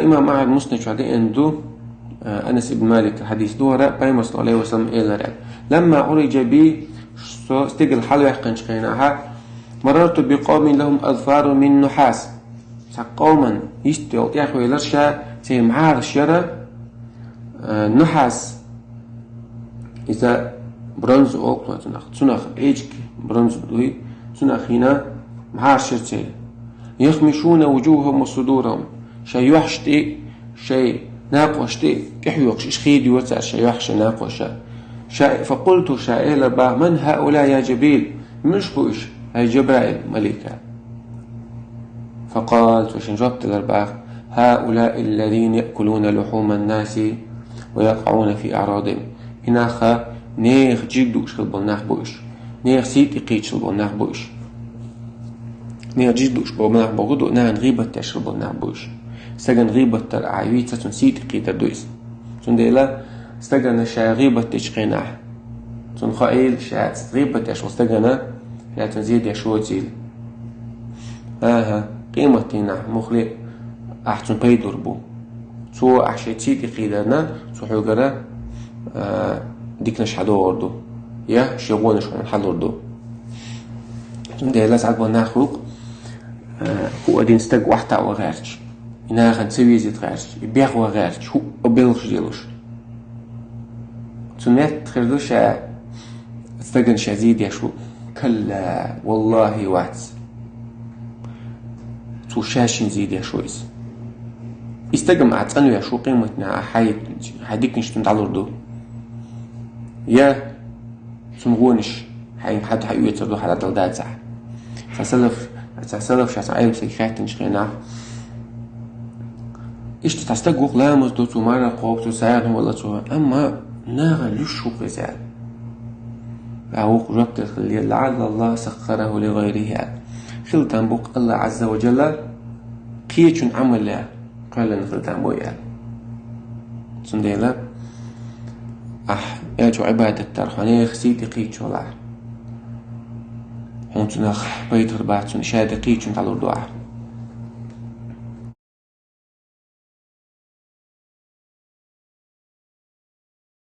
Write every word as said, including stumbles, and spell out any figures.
Имам Ахьмад Муснад чу деана ду, э, Анас ибн Малик хьадис ду хӀара, Пайхамар саллаллаху алейхи ва саллям элира: «Ламма уриджа би», со стигал хьалваьккхинчу хенахьа, «марарту би къавмин лахум азфару мин нухас». Цхьа къоман йистел тӀехвелира ша, церан мхьараш яра, э, нухас. Иза бронза олу цунах. Цунах эчиг бронза дуй, цунах хӀинца мхьараш яра церан. «Яхмишуна вуджухахум ва судурахум». Шайн юьхьаш тӀе, шайн накъош тӀе, тӀехьоькхуш, иштта хедайора цара шайн юьхь, шайн накъош. Ша, факъулту, ша элира бах: «Ман хӀаулаъ, я Джабрил?» Муьлш бу уьш, хӀай Джабраил малик? Факъала, цо шен жоп делира бах: «ХӀаулаъ аллазина яъкулуна лухуман наси ва якъаъуна фи аърадихим». И нах нехан жиг дууш хила болу нах бу уьш. Нехан сий тӀе кхийдаш хила болу нах бу уьш. Нехан жиг дууш болу нах боху ду, нахана гӀийбат деш хила болу нах бу уьш. Стагана гӀийбат дар ахь вийца, цуьнан сий тӀе кхийдар ду иза. Цундела стагана ша гӀийбат дечу хенахь, цунна хаийла, ша гӀийбат деш волу стагана ша цуьнан зен деш воцийла. АхӀа, къематдийнахь муххале а ахь цунна пайда лур бу. Цо ахь шен сий тӀе кхийдарна, цо хьоьгара, а, диканаш хьадогӀур ду, я шен гӀонаш хьуна хьалур ду. Цундела схьаболу нах ву-кх, а, хӀуъа дина стаг охьатаӀо гӀерташ, и нахана ца везийта гӀерташ, и бехван гӀерташ, хӀуъа белхаш делуш. Цу метта хир ду ша стагана ша зен деш ву. Калла, валлахӀи, вац. Цо ша шена зен деш ву иза. И стаг-м ахь цӀанвеш ву къематдийнахь, ахь хьайн, хьайн диканаш цунна дӀалур ду. Я цунна гӀонаш хьайна хьан-, хьан оьцур ду, хьан дӀадала дацахь. Цхьа салаф, цхьа салаф ша цхьа Ӏеламстаге хаьттинчу хенахь, иштта цхьа стаг ву-кх, ламаз до цо, марха кхобу цо, сагӀина вала цо, амма нахана луьйш ву-кх иза аьлла. Ткъа вукхо жоп делла хилла: «ЛаӀалла Аллаха саххараху ли гӀайрихи», аьлла. Хила там бу-кх Аллах Ӏазза ва Джалла кхечун Ӏамале кхоьллина хила там бу аьлла. Цундела ахь элчо Ӏибадат дар, хьо нехан сий тӀе кхийдаш валахь, хьуна цунах пайда хир бац, цунна ша тӀе кхийдачунна дӀалур ду ахь.